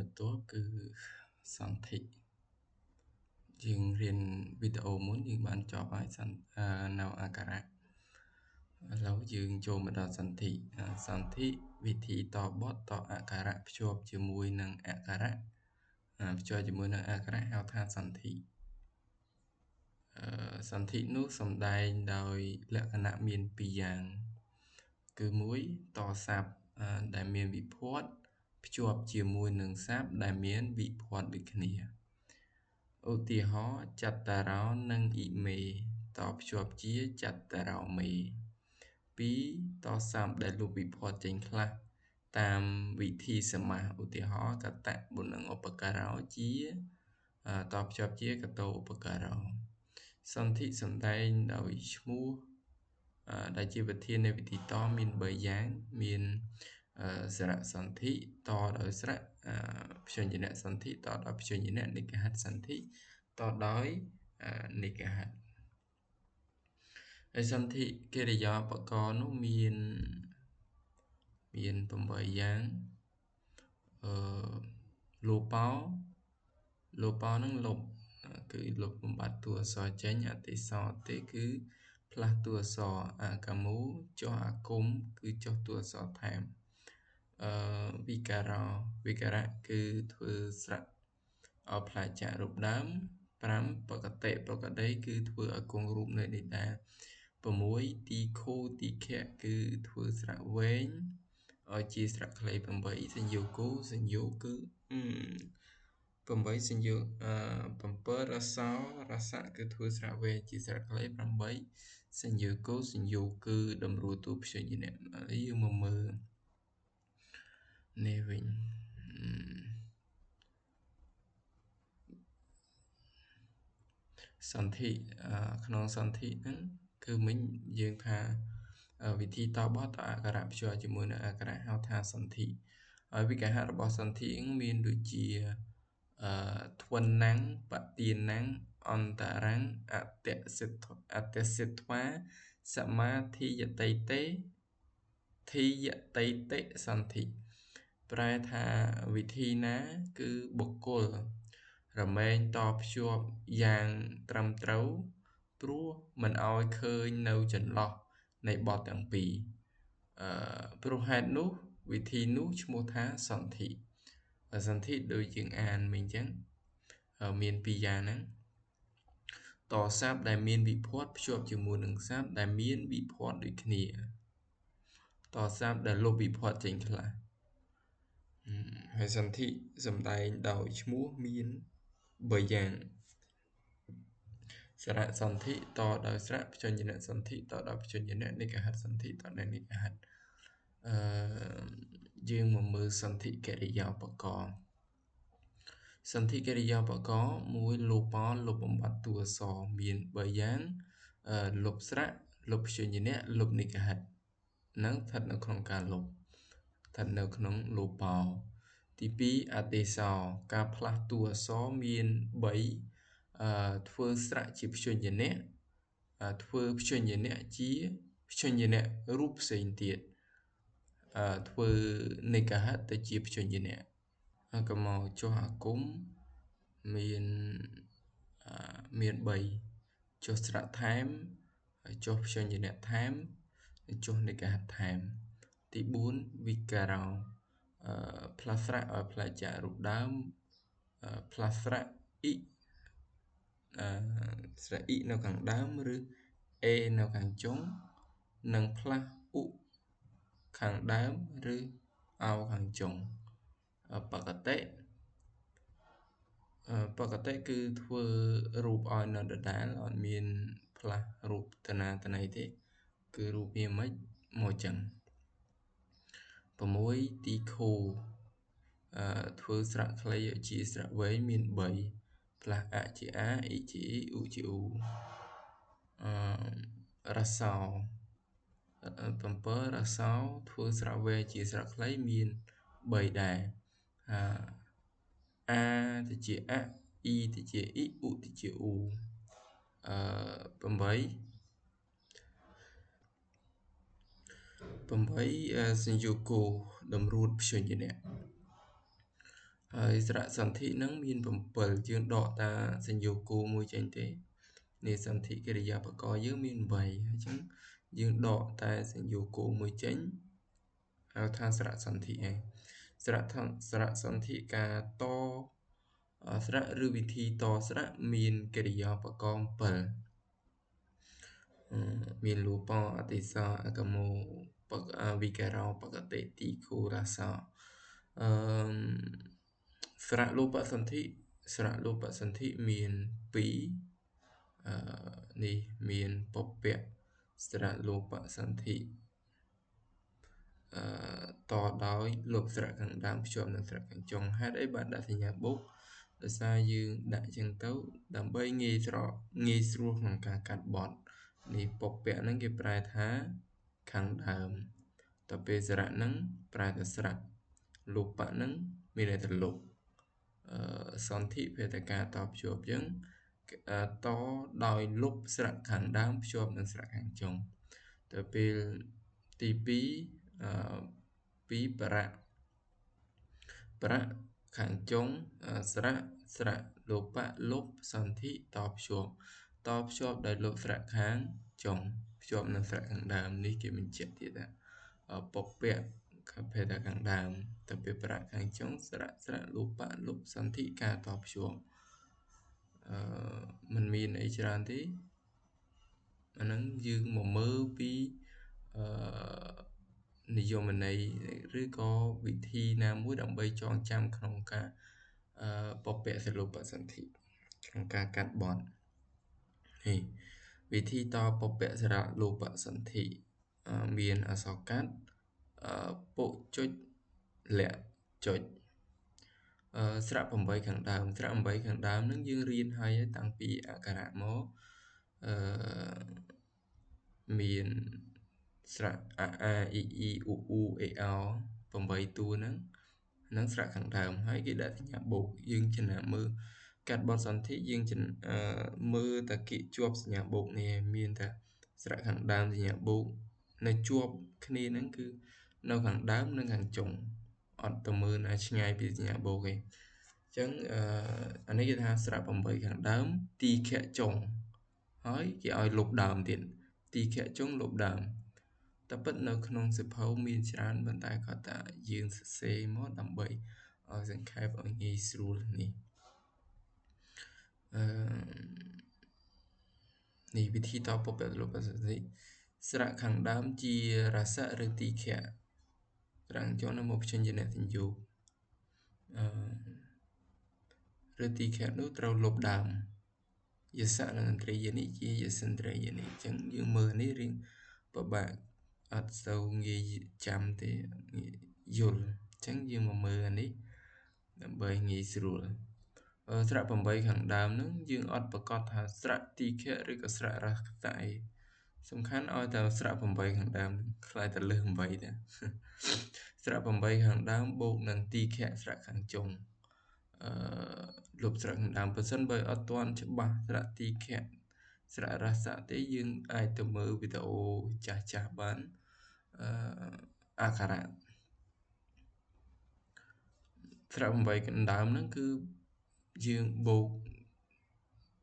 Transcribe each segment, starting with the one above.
បន្ទាប់គឺសន្ធិយើងរៀនវីដេអូមុនយើងបានចប់ហើយនៅអក្ខរៈឥឡូវយើងចូលមកដល់សន្ធិសន្ធិវិធីតបទតអក្ខរៈភ្ជាប់ជាមួយនឹងអក្ខរៈភ្ជាប់ជាមួយនឹងអក្ខរៈហៅថាសន្ធិសន្ធិនោះសំដែងដោយលក្ខណៈមានពីរយ៉ាងគឺមួយតស័ព្ទដែលមានវិភ័ព្វភ្ជាប់ជាមួយនឹងស័ព្ទដែលមានវិភ័ព្វដូចគ្នាឧទាហរណ៍ចត្តារោនិងអ៊ីមេតភ្ជាប់ជាចត្តារោមេ2តស័ព្ទដែលលុបវិភ័ព្វចេញខ្លះតាមវិធីសមាសឧទាហរណ៍កតៈបុណ្យឧបការោជាតភ្ជាប់ជាកតោឧបការោសន្ធិសំដែងដោយឈ្មោះដែលជាប្រធាននៃវិធីតមាន3យ៉ាងមានស្រៈសន្ធិតដោយស្រៈព្យញ្ជនៈសន្ធិតដោយព្យញ្ជនៈនិកហិតសន្ធិតដោយនិកហិតហើយសន្ធិកិរិយាបករណ៍នោះមាន8យ៉ាងលោបោលោបោនឹងលុបគឺលុបបំបត្តិតួអក្សរចេញអតិសរទេគឺផ្លាស់តួអក្សរអកាមូចុះអាគមគឺចុះតួអក្សរថែមវិការៈវិការៈគឺធ្វើស្រៈឲ្យផ្លាចាករូបដើម5បកតិបកតីគឺធ្វើឲ្យគង់រូបនៅនេះដែរ6ទីខូទីខៈគឺធ្វើស្រៈវែងឲ្យជាស្រៈខ្លី8សញ្ញោគោសញ្ញោគឺ8សញ្ញោ7រសោរសៈគឺធ្វើស្រៈវែងជាស្រៈខ្លី8សញ្ញោគោសញ្ញោគឺតម្រួតតួព្យញ្ជនៈឥឡូវយើងមកមើលនេះវិញសន្ធិក្នុងសន្ធិហ្នឹងគឺមិញយើងថាវិធីតបតអក្ខរៈភ្ជាប់ជាមួយនឹងអក្ខរៈហៅថាសន្ធិហើយវិកហៈរបស់សន្ធិមានដូចជាធ្វិនណាំងបទាណាំងអន្តរាំងអតិសិទ្ធអតិសិទ្ធវាសមាធិយតីតេធិយតីតិសន្ធិប្រែថាវិធីណាគឺបុគ្គលរមែងតភ្ជាប់យ៉ាងត្រឹមត្រូវព្រោះមិនឲ្យឃើញនៅចន្លោះនៃបទទាំងពីរព្រោះហេតុនោះវិធីនោះឈ្មោះថាសន្ធិសន្ធិដូចយើងអានមិញអញ្ចឹងមានពីរយ៉ាងហ្នឹងតស័ព្ទដែលមានវិភ័ព្វភ្ជាប់ជាមួយនឹងស័ព្ទដែលមានវិភ័ព្វដូចគ្នាតស័ព្ទដែលលុបវិភ័ព្វចេញខ្លះហើយសន្ធិសំដែងដោយឈ្មោះមាន3យ៉ាងស្រៈសន្ធិតដោយស្រៈព្យញ្ជនៈសន្ធិតដោយព្យញ្ជនៈនិកហិតសន្ធិតដោយនិកហិតយើងមកមើលសន្ធិកិរិយាបករណ៍សន្ធិកិរិយាបករណ៍មួយលោបោលុបបំបត្តិតួអក្សរមាន3យ៉ាងលុបស្រៈលុបព្យញ្ជនៈលុបនិកហិតនឹងស្ថិតនៅក្នុងការលុបស្ថិតនៅក្នុងលោបោទី2អតិសោការផ្លាស់តួអក្សរមាន3ធ្វើស្រៈជាព្យញ្ជនៈធ្វើព្យញ្ជនៈជាព្យញ្ជនៈរូបផ្សេងទៀតធ្វើនិកហិតទៅជាព្យញ្ជនៈហើយក៏មកចុះអាគមមាន3ចុះស្រៈថែមចុះព្យញ្ជនៈថែមចុះនិកហិតថែមទី4វិការោផ្លាស់ស្រៈឲ្យផ្លាចាករូបដើមផ្លាស់ស្រៈអ៊ីស្រៈអ៊ីនៅខាងដើមឬអេនៅខាងចុងនិងផ្លាស់ឧខាងដើមឬអោខាងចុងបកតិបកតិគឺធ្វើរូបឲ្យនៅដដែលអត់មានផ្លាស់រូបតណាតណីទេគឺរូបវាមិនមកចឹង6ទីខូធ្វើស្រៈខ្លីជាស្រៈវែងមាន3ផ្លាស់អជាអាអ៊ីជាអ៊ីឧជាឧរសោ7រសោធ្វើស្រៈវែងជាស្រៈខ្លីមាន3ដែរអាទៅជាអអ៊ីទៅជាអ៊ីឧទៅជាឧ8សញ្ញោគោតម្រួតព្យញ្ជនៈ ហើយស្រៈសន្ធិនឹងមាន7យើងដកតាសញ្ញោគោមួយចេញទេនេះសន្ធិកិរិយាបករយើងមាន8អញ្ចឹងយើងដកតែសញ្ញោគោមួយចេញហៅថាស្រៈសន្ធិឯងស្រៈសន្ធិការតស្រៈឬវិធីតស្រៈមានកិរិយាបករ7មានលូបអតិសោអកមោបកវិការោបកតិទីខូរាសោអឺស្រៈលោបសន្ធិស្រៈលោបសន្ធិមាន2អឺនេះមានពពៈស្រៈលោបសន្ធិអឺតដោយលុបស្រៈខាងដើមភ្ជាប់នឹងស្រៈខាងចុងហេតុអីបានដាក់សញ្ញាបូកដោយសារយើងដាក់ចឹងទៅដើម្បីងាយស្រួលក្នុងការកាត់បត់នេះពពៈហ្នឹងគេប្រែថាខាងដើមតទៅពេលស្រៈហ្នឹងប្រែថាស្រៈលោបៈហ្នឹងមានន័យថាលុបសន្ធិភេទការតភ្ជាប់ចឹងតដោយលុបស្រៈខាងដើមភ្ជាប់នឹងស្រៈខាងចុងទៅពេលទី2ពីបរៈបរៈខាងចុងស្រៈស្រៈលោបៈលុបសន្ធិតភ្ជាប់តភ្ជាប់ដោយលុបស្រៈខាងចុងភ្ជាប់នឹងស្រៈខាងដើមនេះគេបញ្ជាក់ទៀតថាពពៈភេទខាងដើមទៅពេលប្រាក់ខាងចុងស្រៈស្រៈលោបៈលុបសន្ធិការតភ្ជាប់អឺมันមានអីច្រើនទេអាហ្នឹងយើងមកមើលពីអឺនិយមន័យឬក៏វិធីណាមួយដើម្បីចងចាំក្នុងការពពៈសលោបសន្ធិក្នុងការកាត់បត់នេះវិធីតពពៈស្រៈលោបសន្ធិមានអក្សរកាត់ពុចុចលៈចុចស្រៈ8ខាងដើមស្រៈ8ខាងដើមនឹងយើងរៀនហើយតាំងពីអក្ខរៈមកអឺមានស្រៈអអាអ៊ីអ៊ីអ៊ូអ៊ូអេអោ8តួហ្នឹងហ្នឹងស្រៈខាងដើមហើយគេដាក់សញ្ញាបូកយើងចំណាំមើលកាត់បត់សន្ធិយើងមើលតាគិជាប់សញ្ញាបូកនេះមានតែស្រៈខាងដើមសញ្ញាបូកនៅជាប់គ្នាហ្នឹងគឺនៅខាងដើមនិងខាងចុងអត់ទៅមើលណាឆ្ងាយពីសញ្ញាបូកទេអញ្ចឹងអានេះគេថាស្រៈ8ខាងដើមទីខៈចុងហើយគេឲ្យលុបដើមទៀតទីខៈចុងលុបដើមតែពិតនៅក្នុងសៀវភៅមានច្រើនប៉ុន្តែគាត់ថាយើងសរសេរមកដើម្បីឲ្យសង្ខេបឲ្យងាយស្រួលនេះអឺនេះវិធីតពពៈលុបសន្ធិស្រៈខាងដើមជារសៈឬទីខៈស្រៈចុងនៅមកព្យញ្ជនៈសញ្យោគអឺឬទីខៈនោះត្រូវលុបដើមយសៈនិងអន្ត្រីយានេះជាយសិន្ទ្រយានេះអញ្ចឹងយើងមើលនេះរៀងពិបាកអត់សូវងាយចាំទេយល់អញ្ចឹងយើងមកមើលអានេះដើម្បីងាយស្រួលស្រៈ8ខាងដើមហ្នឹងយើងអត់ប្រកាសថាស្រៈទីខៈឬក៏ស្រៈរសៈអីសំខាន់ឲ្យតែស្រៈ8ខាងដើមខ្លាយតែលើស8តាស្រៈ8ខាងដើមបូកនឹងទីខៈស្រៈខាងចុងអឺលុបស្រៈខាងដើមបើសិនបើអត់ទាន់ច្បាស់ស្រៈទីខៈស្រៈរសៈទេយើងអាចទៅមើលវីដេអូចាស់ចាស់បានអឺអក្ខរៈស្រៈ8ខាងដើមហ្នឹងគឺយើងបូក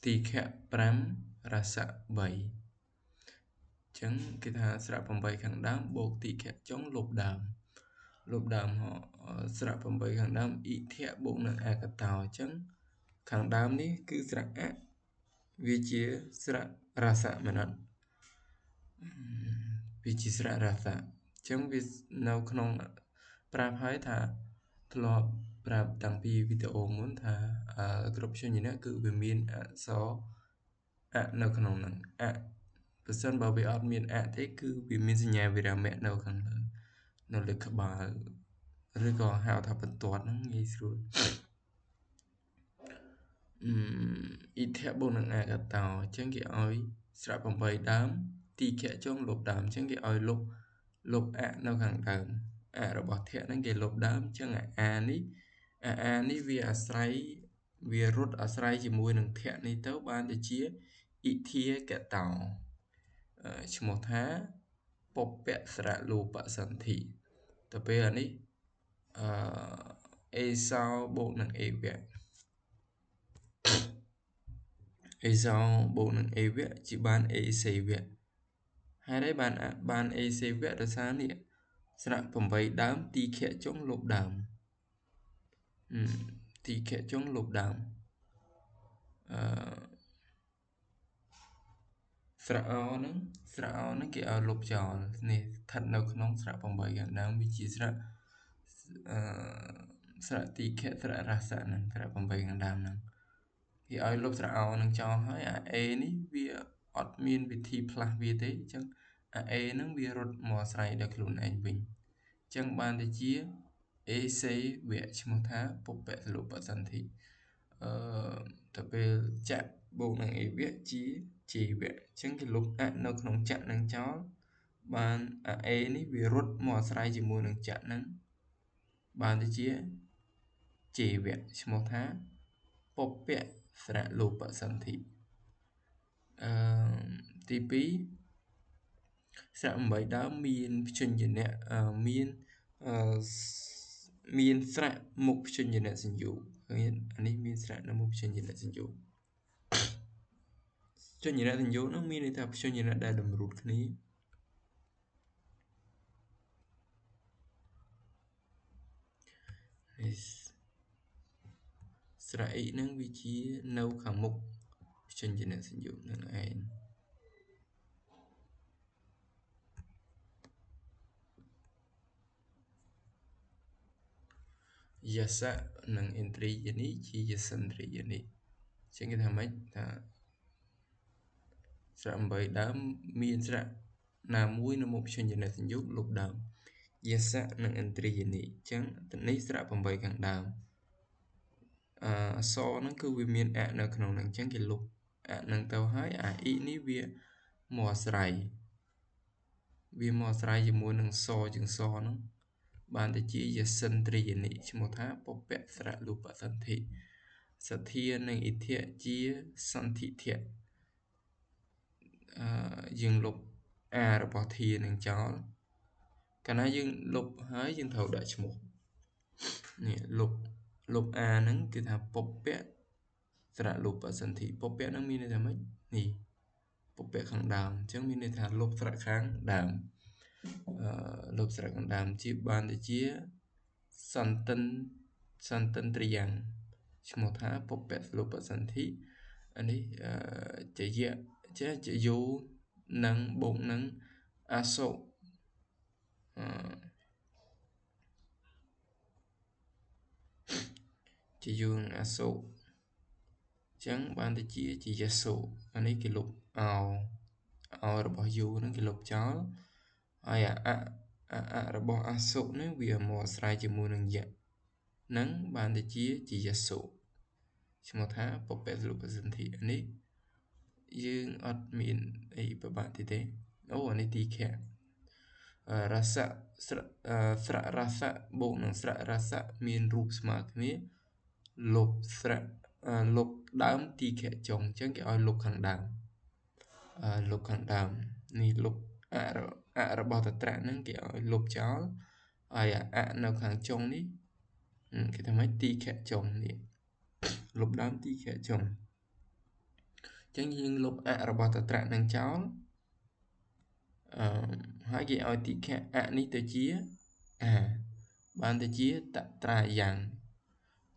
ទីខៈ5រសៈ3ចឹងគេថាស្រៈ8ខាងដើមបូកទីខៈចុងលុបដើមលុបដើមហស្រៈ8ខាងដើមអ៊ីធៈបូកនឹងអកតោអញ្ចឹងខាងដើមនេះគឺស្រៈអវាជាស្រៈរសៈមែនអត់វាជាស្រៈរសៈអញ្ចឹងវានៅក្នុងប្រាប់ហើយថាធ្លាប់ប្រាប់តាំងពីវីដេអូមុនថាគ្រប់ព្យញ្ជនៈគឺវាមានអក្សរអនៅក្នុងហ្នឹងអបើសិនបើវាអត់មានអទេគឺវាមានសញ្ញាវិរាមៈនៅខាងលើនៅលើក្បាលឬក៏ហៅថាបន្ទាត់ហ្នឹងងាយស្រួលអ៊ីធៈបូកនឹងអកតោអញ្ចឹងគេឲ្យស្រៈ8ដើមទីខៈចុងលុបដើមអញ្ចឹងគេឲ្យលុបលុបអនៅខាងដើមអរបស់ធៈហ្នឹងគេលុបដើមអញ្ចឹងអានេះអានេះវាអាស្រ័យវារត់អាស្រ័យជាមួយនឹងធៈនេះទៅបានទៅជាអ៊ីធាកតោឈ្មោះថាពពៈស្រៈលោបសន្ធិទៅពេលអានេះអឺ អេសោបូកនឹងអេវៈអេសោបូកនឹងអេវៈជាបានអេសេវៈហេតុអីបានអេសេវៈដោយសារនេះស្រៈ8ដើមទីខៈចុងលុបដើមទីខៈចុងលុបដើមអឺស្រៈអហ្នឹងគេឲ្យលុបចោលនេះស្ថិតនៅក្នុងស្រៈ8ខាងដើមវាជាស្រៈអឺស្រៈទីខៈស្រៈរសៈហ្នឹងស្រៈ8ខាងដើមហ្នឹងគេឲ្យលុបស្រៈអហ្នឹងចោលហើយអា A នេះវាអត់មានវិធីផ្លាស់វាទេអញ្ចឹងអា A ហ្នឹងវារត់មកអាស្រ័យដល់ខ្លួនឯងវិញអញ្ចឹងបានទៅជា AC វៈឈ្មោះថាពុពៈសលុបសន្ធិអឺទៅពេលចៈបូកនឹងអេវៈជាជីវៈអញ្ចឹងគេលុបអនៅក្នុងចៈនឹងចោលបានអា A នេះវារត់មកអាស្រ័យជាមួយនឹងចៈនឹងបានទៅជាជីវៈឈ្មោះថាពុពៈស្រៈលោបសន្ធិអឺទី2ស្រៈ8ដើមមានព្យញ្ជនៈមានមានស្រៈមុខព្យញ្ជនៈសញ្ញូឃើញអានេះមានស្រៈនៅមុខព្យញ្ជនៈសញ្ញូព្យញ្ជនៈសញ្ញូនោះមានន័យថាព្យញ្ជនៈដែលតម្រូតគ្នានេះស្រៈអ៊ីនឹងវាជានៅខាងមុខព្យញ្ជនៈសញ្ញូនឹងឯងយសៈនិងឥន្ទ្រិយនេះជាយសិន្ទ្រិយនេះជាងគេថាម៉េចថាស្រៈ8ដើមមានស្រៈណាមួយនៅមុខព្យញ្ជនៈសញ្ញូលុបដើមយសៈនិងឥន្ទ្រិយនេះអញ្ចឹងនេះស្រៈ8ខាងដើមអសហ្នឹងគឺវាមានអនៅក្នុងហ្នឹងអញ្ចឹងគេលុបអហ្នឹងទៅហើយអាអ៊ីនេះវាមកអាស្រ័យវាមកអាស្រ័យជាមួយនឹងសជាងសហ្នឹងបានទៅជាយសិន្ទ្រិយនិឈ្មោះថាពពៈស្រៈលុបសន្ធិសទ្ធានិងឥទ្ធិជាសន្ធិធៈយើងលុបអារបស់ធានឹងចោលកាលណាយើងលុបហើយយើងត្រូវដាក់ឈ្មោះនេះលុបអាហ្នឹងគឺថាពពៈស្រៈលុបសន្ធិពពៈហ្នឹងមានន័យថាម៉េចនេះពពៈខាងដើមអញ្ចឹងមានន័យថាលុបស្រៈខាងដើមលុបស្រៈខាងដើមជាបានទៅជាសន្តិនសន្តិនទ្រិយ៉ាងឈ្មោះថាពពៈលុបសន្ធិអានេះជយៈចេជយោនិងបូកនឹងអសុជយោនិងអសុអញ្ចឹងបានទៅជាជាយសុអានេះគេលុបអោរបស់យោហ្នឹងគេលុបចោលហើយអាអរបស់អសុនេះវាមកអាស្រ័យជាមួយនឹងយៈនឹងបានទៅជាជាយសុឈ្មោះថាពពៈលុបសន្ធិអានេះយើងអត់មានអីពិបាកទេអូអានេះទីខៈរសៈស្រៈរសៈបូកនឹងស្រៈរសៈមានរូបស្មើគ្នាលុបស្រៈលុបដើមទីខៈចុងអញ្ចឹងគេឲ្យលុបខាងដើមលុបខាងដើមនេះលុបអរបស់តត្រៈហ្នឹងគេឲ្យលុបចោលហើយអនៅខាងចុងនេះគេថាម៉េចទីខៈចុងនេះលុបដើមទីខៈចុងអញ្ចឹងយើងលុបអរបស់តត្រៈនឹងចោលហើយគេឲ្យទីខៈអនេះទៅជាអាបានទៅជាតត្រាយ៉ាង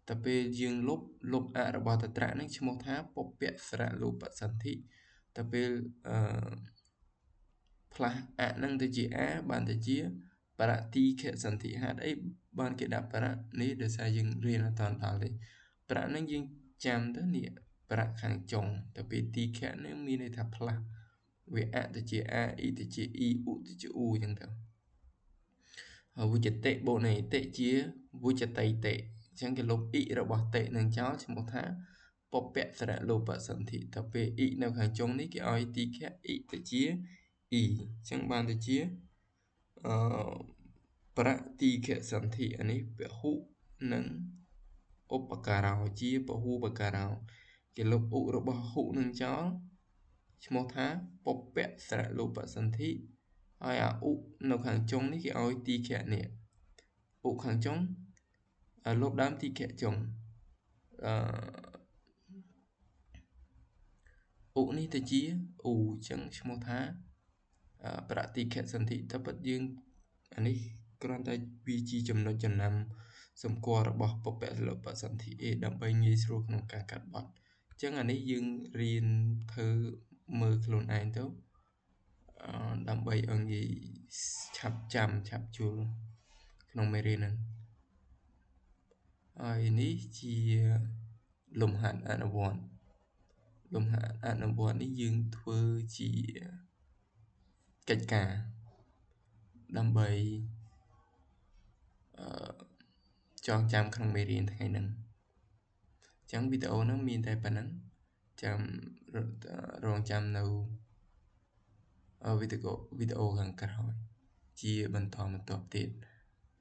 តែពេលយើងលុបអរបស់តត្រៈនឹងឈ្មោះថាពពៈស្រៈលោបសន្ធិតែពេលផ្លាស់អនឹងទៅជាអាបានទៅជាបរតិខសន្ធិហេតុអីបានគេដាក់បរៈនេះដោយសារយើងរៀនអត់ដល់ទេបរៈនឹងយើងចាំទៅនេះបរៈខាងចុងតែពេលទីខៈនឹងមានន័យថាផ្លាស់វាអទៅជាអាអ៊ីទៅជាអ៊ីឧទៅជាអ៊ូអញ្ចឹងទៅវុជតិបូកនឹងអិតិជាវុជតិតិអញ្ចឹងគេលុបអ៊ីរបស់តិនឹងចោលឈ្មោះថាពពៈស្រៈលោបសន្ធិតែពេលអ៊ីនៅខាងចុងនេះគេឲ្យទីខៈអ៊ីទៅជាអ៊ីអញ្ចឹងបានទៅជាប្រតិខសន្ធិអានេះពហុនិងឧបការោជាពហុបការោគេលុបឧរបស់ហុនឹងចោលឈ្មោះថាពពៈស្រៈលោបសន្ធិហើយអាឧនៅខាងចុងនេះគេឲ្យទីខៈនេះឧខាងចុង លបដើមទីខៈចុង អឺឧនេះទៅជាឧ អញ្ចឹងឈ្មោះថាប្រតិខសន្ធិ។ តែពិតយើងអានេះគ្រាន់តែវាជាចំណុចចំណាំសម្គាល់របស់ពពលបសន្ធិ A ដើម្បីងាយស្រួលក្នុងការកាត់បត់។ អញ្ចឹងអានេះយើងរៀនធ្វើមើលខ្លួនឯងទៅ ដើម្បីឲ្យងាយឆាប់ចាំឆាប់យល់ក្នុងមេរៀនហ្នឹង។ ហើយនេះជាលំហាត់អនុវត្ត។ លំហាត់អនុវត្តនេះយើងធ្វើជាកិច្ចការដើម្បីអឺចងចាំក្នុងមេរៀនថ្ងៃហ្នឹង។ អញ្ចឹងវីដេអូហ្នឹងមានតែប៉ុណ្្នឹង ចាំរងចាំនៅវីដេអូខាងក្រោយជាបន្តបន្ទាប់ទៀត។